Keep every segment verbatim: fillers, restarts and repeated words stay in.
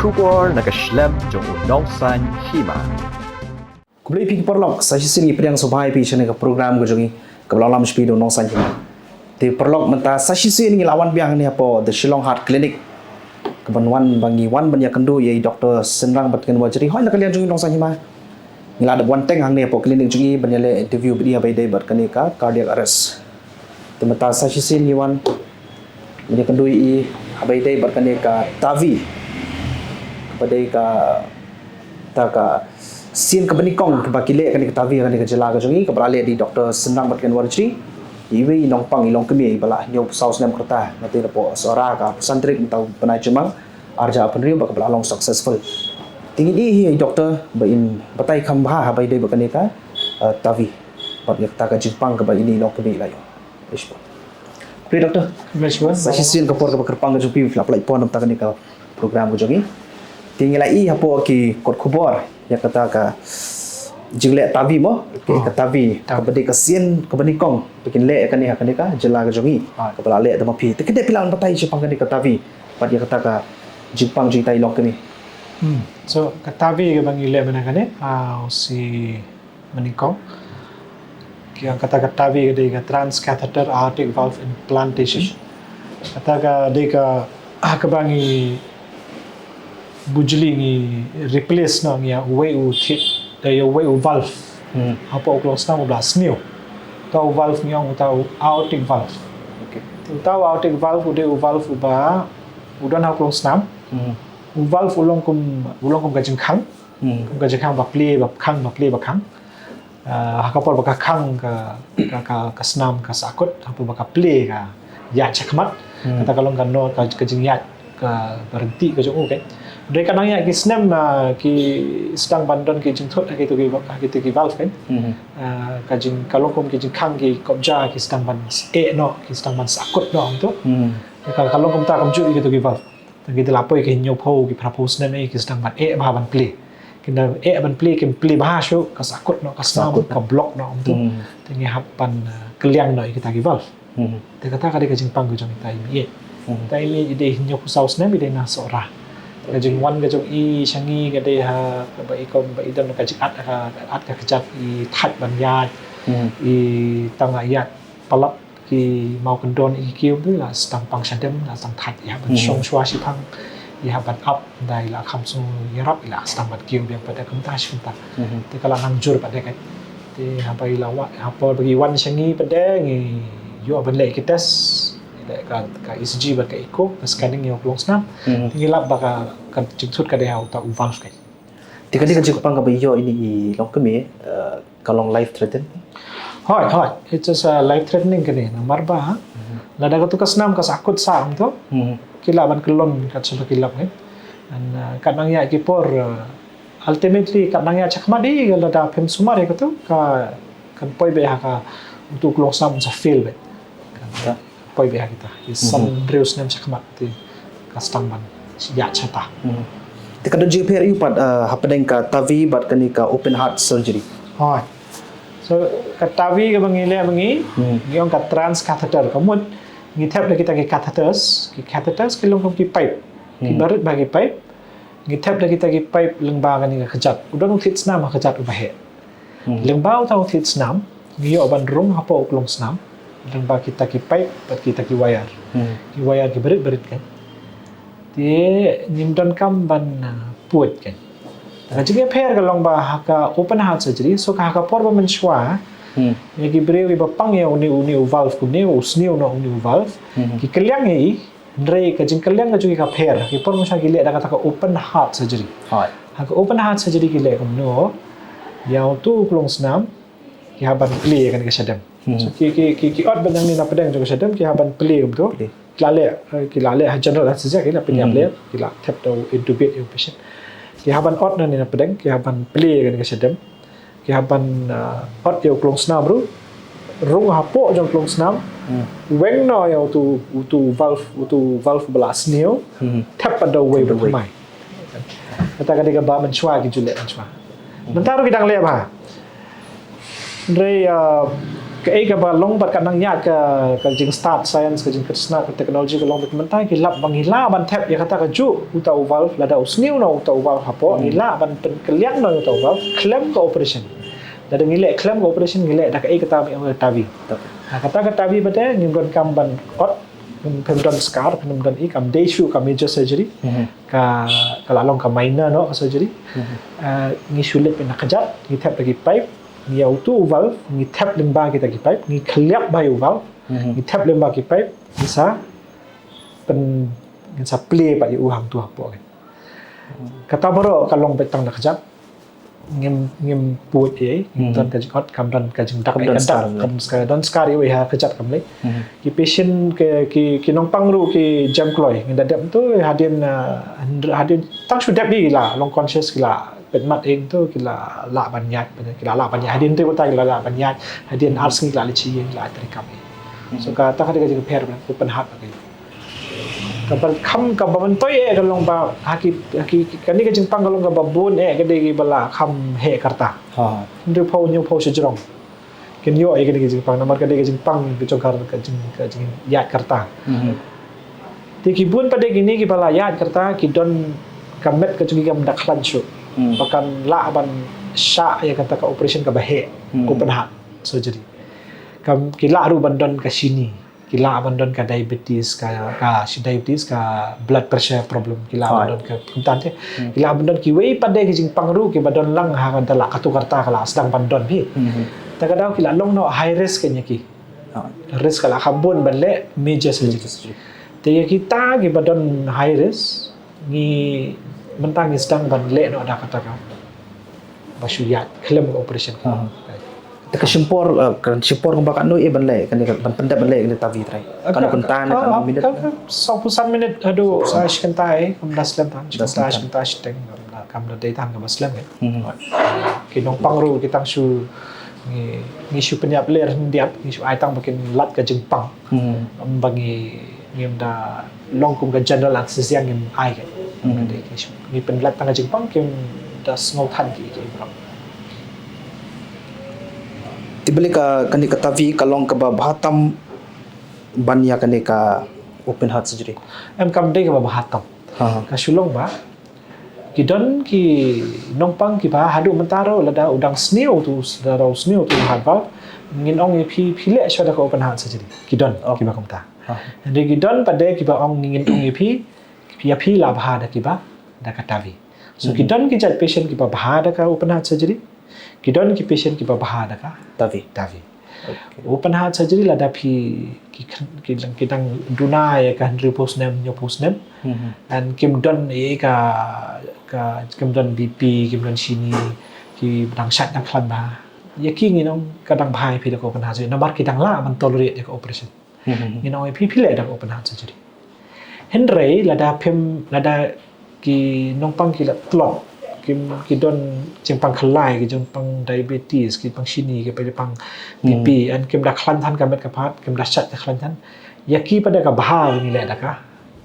Khubor na ka shlem jong u Nongsaiñ Hima. Khublei phi ki paralok, sa shisien ngi pdiang sngewbha ïa phi sha kane ka program ka jong ngi kaba la lam sha phi da u Nongsaiñ Hima. Te paralok, mynta sa shisien ngi la wan biang hangne hapoh The Shillong Heart Clinic, kaban wan ba ngi wan ban ïakynduh ïa i Doctor Synrang Batngen Warjri. Hooid, na ka liang jong ngi u Nongsaiñ Hima, ngi la dep wan teng hangne hapoh clinic jong ngi ban ïaleh interview bad i haba ïadei bad kane ka cardiac arrest. Te mynta sa shisien ngi wan ban ïakynduh ïa i haba ïadei bad kane ka TAVI, kaba dei kata ka sien kaba nyngkong kaba ki leh kane ka TAVI ha kane ka jylla ka jong ngi, kaba la leh da i Doctor Synrang Batngen Warjri, iwei i nongpang, i longkmie iba la hynñiewphew saw snem ka rta, nga tip napoh Sohra ka arphew san tarik mynta u bnai Jymmang arhajar arphew hynriew, ba kaba la long successful. Te ngin ïohi ïa i Doctor ba in batai kham bha haba ïadei bad kane ka, eh, TAVI bad ïa kata ka jingpang kaba ine i longkmie i la ïoh. Khublei, Doctor. Khublei shibun. Sa shisien ka por kaba kyrpang ka jong phi, phi la pynlait pon na bynta kane ka program ka jong ngi. Te ngi la ïohi hapoh ki kot khubor ïa kata ka jingleh TAVI mo, ka, oh, ka TAVI, TAVI, kaba dei ka sien kaba nyngkong ba kin leh ïa kane ha kane ka jylla ka jong ngi, ah, kaba la leh da ma phi. Te kynduh phi lah ban batai shaphang kane ka TAVI bad ïa kata ka jingpang jong ita i longkmie. Hmm. So ka TAVI kaba ngi leh mynta kane, ah, u sien ba nyngkong. Ki ong kata ka TAVI ka dei ka transcatheter aortic valve implantation. Kata ka dei ka, ah, kaba ngi bujli ngi replace noh ngi ïa uwei u thied, da ïa uwei u valve. Hmm. Hapoh u klongsnam uba la sniew. Uta u valve ngi ong uta u aortic valve. Okay. Uta u aortic valve u dei u valve uba u don ha u klongsnam. Hmm. U valve u long kum, u long kum ka jingkhang. Hmm. Kum ka jingkhang ba plie ba khang, ba plie ba khang. Ah, ha ka por ba ka khang ka, ka, ka, ka snam ka sahkut, ha ka por ba ka plie ka ïaid shakhmat. Hmm. Kata ka long ka no, ka, ka jingïaid kaba ryntih ka jong u, kan. Hynrei katba nang ïaid ki snem, ah, ki sdang ban don ki jingthut ha kito ki, ha kito ki valve, kan. Hmm. Ah, ka jing, ka long kum ki jingkhang ki kobja ki sdang ban eh noh, ki sdang ban sahkut noh, to. Hmm. Ka, ka long kumta kumjuh ïa kito ki valve. Tang ki da la poi ki hynñiewphew, ki phraphew snem, eh, ki sdang ban eh bha ban plie. Ki da eh ban plie, kim plie bha shuh, ka sahkut noh ka snam, sahkut noh, ka block noh, um, to. Hmm. Te ngi hap ban, eh, kylliang noh ïa kita ki valve. Hmm. Te kata ka dei ka jingpang ka jong ita i mei. Hmm. Ita i mei i dei hynñiewphew saw snem, i dei na Sohra. Ka jingwan ka jong i sha ngi ka dei ha kaba i kum ba i don ka jingat ka, ka at ka kjat, i thait ban ïaid. Hmm. I tang ïaid palat ki mawkyndon, i kiew, i la sdang pang shadem, la sdang thait, i hap ban, mhm, shong shuwa shiphang, i hap ban ap, da i la kham sngew ïarap, i la sdang ban kiew biang pat de kumta shi kumta. Mhm. Te ka la nang jur pat de ka. Te haba i la wan, ha por ba ki wan sha ngi pat de, ngi ïoh ban leh ki test, ngi leh ka, ka E C G bad ka echo, ka scanning ïa u klongsnam. Mhm. Te ngi lap ba ka, ka jingthut ka dei ha uta u valve ka. Te ka dei ka jingpang kaba ïoh ïa ine i longkmie, eh, ka long life threatening? Hooid, hooid. It's just, uh, life threatening kane, namar ba, mhm, lada katu ka snam ka sahkut sah, um, to, mhm, ki lah ban kyllon kat shaba ki lap, eh. And, uh, kat nang ïaid ki por, uh, ultimately kat nang ïaid shakhmat, eh, lada phim sumar ïa katu, ka, kan poi beit ha ka, utu u klongsnam un sa fail beit. Kan, ya, poi beit ha kita. Ki, mhm, san hynriew snem shakhmat te ka sdang ban ïaid shata. Mhm. Te ka don jingpher aiu pat, eh, hapdeng ka TAVI bad kane ka open heart surgery? Hooid. So ka TAVI kaba ngi leh ma ngi, mhm, ngi ong ka transcatheter, ka mut ngi thep da kita ki catheters, ki catheters ki long kum ki pipe. Ki, mhm, barit ba ki pipe. Ngi thep da kita ki pipe lyngba kane ka kjat. U don u thied snam ha kjat uba heh. Hmm. Lyngba uta u thied snam, ngi ïoh ban rung hapoh u klongsnam, lyngba kita ki pipe bad kita ki wire. Hmm. Ki wire ki barit barit, kan. Te ngim donkam ban, ah, put, kan. Ka jingïapher ka long ba ha ka open heart surgery, so ka ha ka por ba mynshuwa, hmm, ïa ki briew kiba pang ïa une, une u valve, une u sniew noh une u valve, hmm, ki kylliang ïa i, hynrei ka jingkylliang ka jong ki ka pher. Ki por mynshuwa ki leh da kata ka open heart surgery. Hooid. Ha ka open heart surgery ki leh kumno, ïa utu u klongsnam ki hap ban plie ïa kane ka shadem. Hmm. So ki, ki, ki, ki ot ban ïa kane na pdeng jong ka shadem, ki hap ban plie kumto. Plie. Ki la leh, eh, ki la leh ha general anesthesia, ki la pynïap, hmm, leh, ki la thep da u intubate ïa u patient. Ki hap ban ot nangne na pdeng, ki hap ban plie ïa kane ka shadem. Ki hap ban, uh, ot ïa u klongsnam ruh. Rung hapoh jong u klongsnam. Hmm. Weng noh ïa utu, utu valve, utu valve ba la sniew. Hmm. Thep pat da uwei, thep da uwei, ba thymmai. Kata ka dei kaba mynshuwa ki ju leh mynshuwa. Hmm. Mynta ruh ki dang leh bha. Hynrei, uh, Kaei kaba long bad ka nang ïaid ka, ka jingstad science, ka jingkyrshah ka technology ka long bad mynta ki lap ba ngi lah ban thep ïa kata kajuh uta u valve, lada u sniew noh uta u valve hapoh, ngi lah ban pynkylliang noh uta u valve khlem ka operation. Lada ngi leh khlem ka operation, ngi leh da kaei kata ba ong ka TAVI. Ha kata ka TAVI pat te ngim donkam ban ot, phim don scar, phim don i, kam dei shuh ka major surgery. Ka, ka la long ka minor noh ka surgery. Eh, ngi shu leit na kjat, ngi thep da ki pipe, ngi ïa utu u valve, ngi thep lyngba kita ki pipe, ngi khlem ba ïa u valve, ngi thep lyngba ki pipe, ngi sa pyn, ngi sa plie pat ïa u hangtu hapoh. Kata baroh ka long beit tang na kjat. Ngim, ngim put ei, ngim don ka jingot, kam don ka jingdak, kam don scar, kam scar, don scar ei ha kjat kam lei. Ki patient ki, ki, ki nongpang ruh ki jem kloi. Ngi da dep tu hadien, eh, hadien tang shu dep ki la long conscious, ki la peit mat eng tu ki la lah ban ïaid, ki la lah ban ïaid. Hadien tu uta ki la lah ban ïaid. Hadien ar sngi ki la leit sha ïing, ki la treikam ei. So kata ka dei ka jingpher ban open heart ka. Kaba kham, kaba myntoi eh ka long ba ha ki, ha ki, kane ka jingpang ka long kaba bun eh ka dei kiba la kham heh ka rta. Hynriewphew hynñiewphew shajrong kin ïoh ïa kane ka jingpang namar ka dei ka jingpang ka jong ka, ka jing, ka jingïaid ka rta. Te ki bun pat de kine kiba la ïaid ka rta ki don ka met ka jong ki kam da khlaiñ shuh ba kan lah ban shah ïa kata ka operation kaba heh, open heart surgery. Kam, ki lah ruh ban don ka shini, ki lah ban don ka diabetes, ka, ka shi diabetes, ka blood pressure problem, ki lah ban don ka kumta te. Ki lah ban don kiwei pat de ki jingpang ruh kiba don lang ha ka da la katu ka rta ka la sdang ban don hi. Ta ka daw ki la long noh high risk ïa ki. Risk ka la kham bun ban leh major surgery. Te ïa kita kiba don high risk ngi mynta ngi sdang ban leh noh da kata ka ba shu ïaid khlem operation. Te ka shim por, eh, ka shim por kumba katno eh ban leh, kane ka ban pyndep ban leh kane TAVI trai? Katno kynta ne katno minit? Sawphew san minit haduh, eh, shi kynta eh, kam da slem than, shi kynta, shi kynta shiteng, kam da dei than kaba slem eh. Ki nongpang ruh ki tang shu, ngi, ngi shu pynïap ler hyndiat, ngi shu ai tang ba kin lait ka jingpang. Ba ngi, ngim da long kum ka general anesthesia ngim ai ka. Ngi pynlait tang ka jingpang, kim da sngew than ki, ki brok. Te balei ka, kane ka TAVI ka long kaba bha tam ban ïa kane ka open heart surgery? Em, kam dei kaba bha tam. Ka shu long ba ki don ki nongpang kiba haduh mynta ruh lada u dang sniew tu, lada u sniew tu heart valve, ngin ong ïa phi, phi leh shuwa da ka open heart surgery. Ki don kiba kumta. Hynrei ki don pat de kiba ong, ngin ong ïa phi, ïa phi la bha da kiba, da ka TAVI. So ki don ki jait patient kiba bha da ka open heart surgery. Ki don ki patient kiba bha da ka TAVI. TAVI. Open heart surgery lada phi ki, ki, ki dang duna ïa ka hynriewphew snem, hynñiewphew snem. And kim don ïa ka, ka, kim don BP, kim don shini, ki dang shait dang khlaiñ bha. Ïa ki ngin ong ka dang bha ïa phi da ka open heart surgery. Namar ki dang lah ban tolerate ïa ka operation. Ngin ong ïa phi, phi leh da ka open heart surgery. Hynrei lada phim, lada ki nongpang ki la tlot, ki, ki don jingpang khlai, ki jingpang diabetes, ki pang shini, ki pang BP, and kim da khlaiñ than ka met ka phad, kim da shait ka khlaiñ than. Ïa ki pat de ka bha ba ngi leh da ka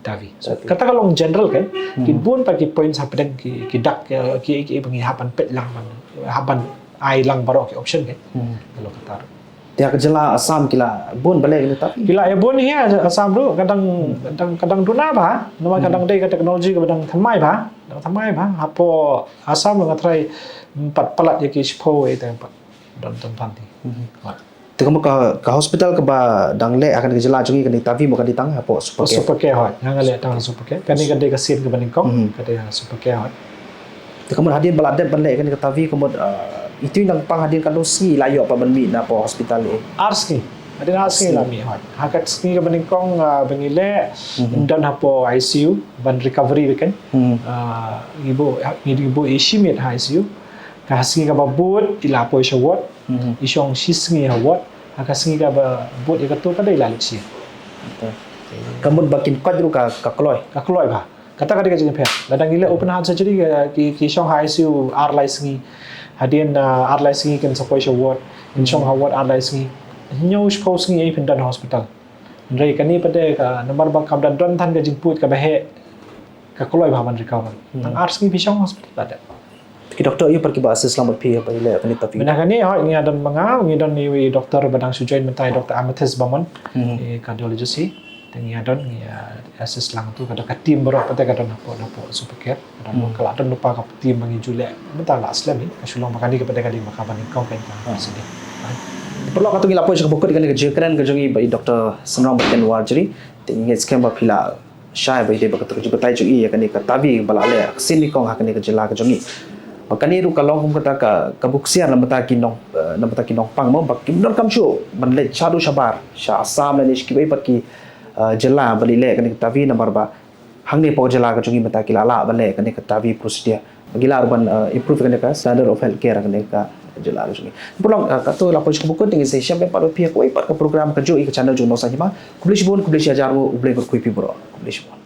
TAVI. So kata ka long general ka, ki bun pat ki points hapdeng ki, ki dak, eh, ki, ki ba ngi hap ban peit lang ban, hap ban ai lang baroh ki option ka. Ka long kata ruh. Te ha ka jylla Assam ki la bun ban leh kane TAVI? Ki la ïa bun hi ha Assam ruh, ka dang, ka dang, ka dang duna bha, namar ka dang dei ka technology kaba dang thymmai bha, dang thymmai bha. Hapoh Assam nga tharai pat palat ïa ki shiphew eh te pat don, don than te. Te ka mut ka, ka hospital kaba dang leh ha kane ka jylla jong ngi kane TAVI mut ka dei tang hapoh Super Care? Super Care hooid, nga leh tang ha Super Care. Kane ka dei ka sien kaba nyngkong, ka dei ha Super Care hooid. Te ka mut hadien ba la dep ban leh kane ka TAVI ka mut, ah, ito i nongpang hadien katno sngi la ïoh pat ban mih na hapoh hospital eh? Ar sngi. Hadien ar sngi la mih hooid. Ha ka sngi kaba nyngkong, ah, ba ngi leh, don hapoh ICU ban recovery weekend. Ah, ngi buh, ngi buh i shi miet ha ICU. Ka sngi kaba bud i la poi sha ward. I shong shi sngi ha ward. Ha ka sngi kaba bud ïa kato ka dei la leit sha. Ka mut ba kin koit ruh ka, ka kloi? Ka kloi bha. Kata ka dei ka jingpher. Lada ngi leh open heart surgery, eh, ki, ki shong ha ICU ar lai sngi. Hadien, eh, ar lai sngi kin sa poi sha ward. Kin shong ha ward ar lai sngi. Hynñiew shiphew sngi ei phin don ha hospital. Hynrei kane pat de ka namar ba kam da don than ka jingpud kaba heh, ka kloi bha ban recover. Tang ar sngi phi shong ha hospital pat de. Ki doktor ïa pat kiba assist lang bad phi ba ïaleh kane ka TAVI. Mynta kane hoi ngi ïa don ma nga, ngi don iwei i doktor ba dang shu join mynta, i Doktor Amethyst Bamon, Mhm. i cardiologist hi. Te ngi ïa don, ngi ïa assist lang tu, ka don ka team baroh pat ka don hapoh, hapoh Supercare. Ka don ka la don lypa ka team ba ngi ju leh mynta la slem hi. Ka shu long ba kane ka pat ka dei ba ka ba nyngkong ka nyngkong ka sdang. Paralok, to ngi la poi sha kaba kut kane ka jingkren ka jong i ba i Doktor Synrang Batkenwar Jri. Te ngi ngeit skhem ba phi la shai ba ïadei bad kata ka jingbatai jong i ïa kane ka TAVI ba la leh shisien nyngkong ha kane ka jylla ka jong i. Ba kane ruh ka long kum kata ka, ka buksiar na bynta ki nong, eh, na bynta ki nongpang mo, ba kim donkam shuh ban leit shaduh shabar sha Assam lane sha kiwei pat ki, eh, jylla ban leit leh kane ka TAVI, namar ba hangne hapoh jylla ka jong i mynta ki la lah ban leh kane ka TAVI procedure. Ba ki lah ruh ban, eh, improve kane ka standard of health care kane ka jylla ka jong i. Paralok, eh, kato la poi sha kaba kut, te ngin sa ïashem pat bad phi ha kawei pat ka program ka jong i ka channel jong Nongsaiñ Hima. Khublei shibun, khublei shihajar nguh, U Blei un kyrkhu ïa phi baroh. Khublei shibun.